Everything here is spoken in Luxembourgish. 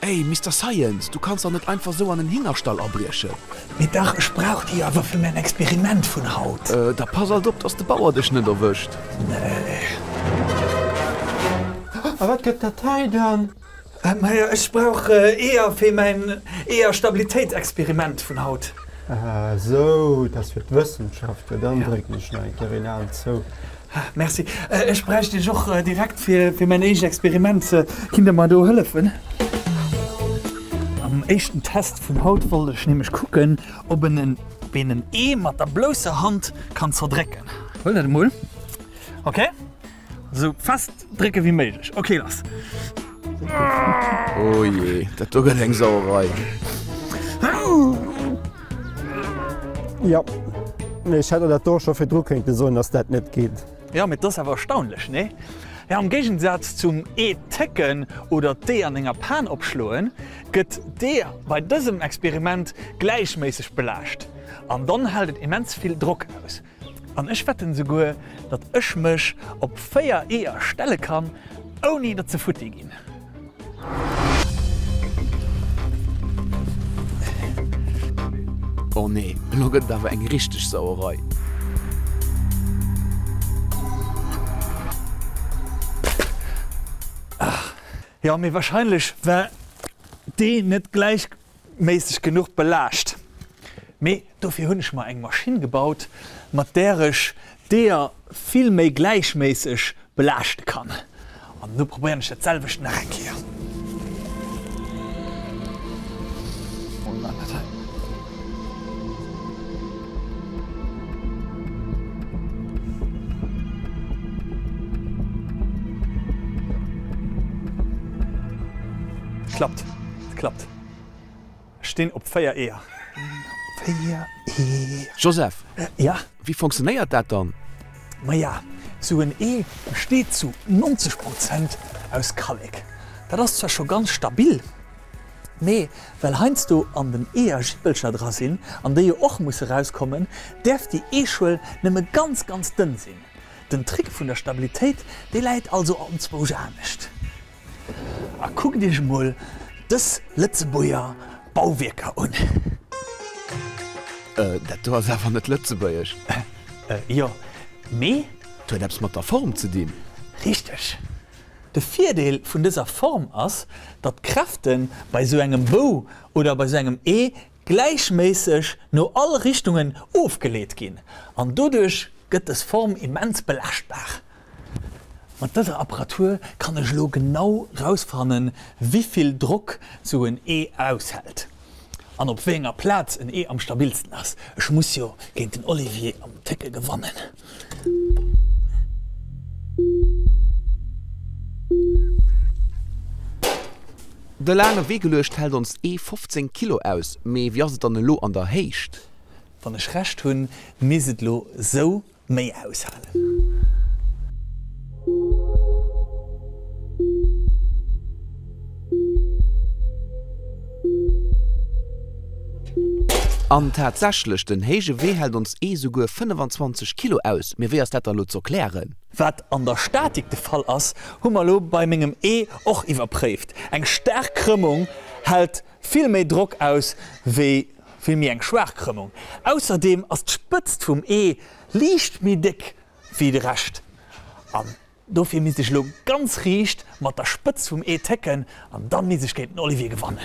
Ey, Mister Science, du kanns dach net einfach sou an en Hingerstall abriechen! Mee dach, ech brauch déi awer fir mäin Experiment vun haut. Da pass alt op, dass de Bauer dech net erwëscht. Nee. A wat gëtt dat hei dann? Majo, ech brauch Eeër fir mäin Eeër-Stabilitéitsexperiment vun haut. Ah sou, dat ass fir d'Wëssenschaft. Jo, dann drécken ech nach eng Kéier een Aen zou. Merci. Ech bräicht iech och direkt fir mäin éischt Experiment. Kinnt der mer do hëllefen? Am éischten Test vun haut wollt ech nämlech kucken, ob en en Ee mat der blousser Hand kann zerdrécken. Huel dat emol. Ok. Esou fest drécke wéi méiglech. Ok, lass. Oh jee, dat do gëtt eng Sauerei. Jo, mee ech hätt der dat do scho virdru kéinte soen, dass dat net geet. Jo, mee 't ass awer erstaunlech, nee? Ja, am Géigensaz zum Ee técken oder d'Ee an enger Pan opschloen, gëtt d'Ee bei dësem Experiment gläichméisseg belaascht an dann hält et immens vill Drock aus. An ech wetten souguer, datt ech mech op 4 Eeër stelle kann, ouni datt se futti ginn. Oh nee, elo gëtt et awer eng richteg Sauerei. Jo, mee wahrscheinlech war dee net gläichméisseg genuch belaascht. Mee dofir hunn ech mer eng Maschinn gebaut, mat där ech d'Eeër vill méi gläichméisseg belaaschte kann. An elo probéieren ech dat selwecht nach eng Kéier. Et klappt, et klappt. Ech stinn op 4 Eeër. 4 Eeër. Joseph, Ja? Wéi fonctionnéiert dat dann? Maja, sou en Ee besteet zu 90 Prozent aus Kallek. Dat ass zwar scho ganz stabil, mee well heiansdo an den Eeër Jippelcher dra sinn, an déi jo och musse rauskommen, däerf déi Eeschuel nëmme ganz, ganz dënn sinn. Den Trick vun der Stabilitéit, dee läit also anzwousch anescht. A kuckt iech emol dës Lëtzebuerger Bauwierker un. Dat do ass awer net lëtzebuergesch. Jo, mee. Et huet eppes mat der Form ze dinn. Richteg. De Virdeel vun dëser Form ass, datt d'Kräfte bei sou engem Bou oder bei sou engem Ee gläichméisseg no all Richtungen ofgeleet ginn an doduerch gëtt dës Form immens belaaschtbar. Mat dëser Apparatur kann ech elo genau rausfannen wivill Drock sou en Ee aushält an op wéi enger Plaz en Ee am stabilsten ass. Ech muss jo géint den Olivier am Técke gewannen. De laange Wee geluecht hält ons Ee 15 Kilo aus, mee wéi ass et dann elo an der Héicht? Wann ech Recht hunn, misst et lo sou méi aushalen. An tatsächlech, den héije Wee hält ons ee souguer 25 Kilo aus. Mee wéi ass dat da lo z'erklären? Wat an der Statik de Fall ass, hu mer lo bei mengem Ee och iwwerpréift. Eng staark Krëmmung hält vill méi Drock aus wéi vill méi eng schwaach Krëmmung. Ausserdeem ass d'Spëtzt vum Ee liicht méi déck wéi de Rescht an dofir misst ech elo ganz riicht mat der Spëtzt vum Ee técken an dann misst ech géint den Olivier gewannen.